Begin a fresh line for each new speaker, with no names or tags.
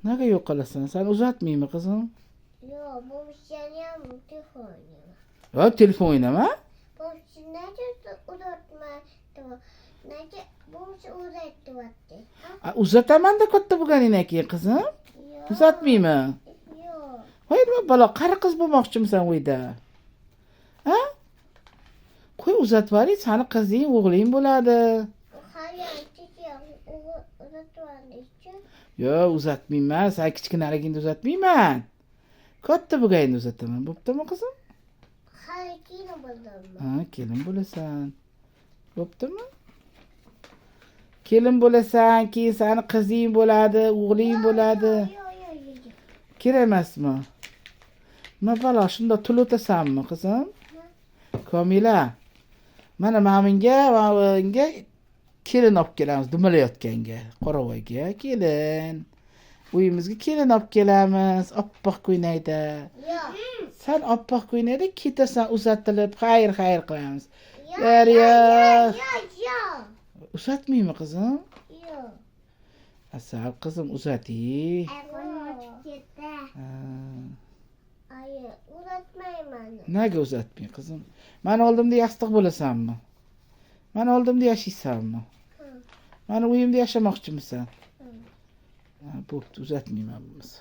Nega yo'q qilasan? Sen uzatmaymi, qizim?
Yo'q, bobosini ham telefon o'ynayman.
Yo, telefon o'ynama.
Bobosi nega uzatmaydi? Nega bobosi uzatyapti? Ha?
A, uzataman-da katta bo'lganingdan keyin, qizim.
Yo'q.
Uzatmaymi?
Yo'q.
Voy, nima balo, qari qiz bo'lmoqchimisan uyda? Ha? Qo'y, uzatib yuboring, sani qizing, o'g'ling bo'ladi.
Hali uzatyapti.
Yo'q, uzatmayman. San kichkinaligingda uzatmayman. Katta bo'lganingda uzataman. Bo'ptimi, qizim?
Hali keyin bo'laman.
Ha, kelin bo'lasan. Bo'ptimi? Kelin bo'lasan, keyin sani qizing bo'ladi, o'g'ling bo'ladi.
Yo'q, yo'q, yo'q, yo'q.
Kerak emasmi? Nima balo, shunda tul o'tasanmi, qizim? Komila. Mana mana bunga kelin olib kelamiz dumalayotganga, Qoravoyga kelin. Uyimizga kelin olib kelamiz, oppoq ko'ylakda.
Yo'q.
San oppoq ko'ylakda ketasan uzatilib, xayr xayr qilamiz.
Yo'q,
Daryo.
yo'q, yo'q, yo'q.
Uzatmaymi, qizim?
Yo'q.
Asal qizim, uzating.
Ayqonim ochib ketdi.
Ha.
Ayi, uzatmayman.
Nega uzatmay, qizim? Mani oldimda yostiq bo'lasanmi? Mani oldimda yashaysanmi?
Ha.
Mani uyimda yashamoqchimisan?
Ha.
Ha, bo'pti, uzatmayman bo'lmasa.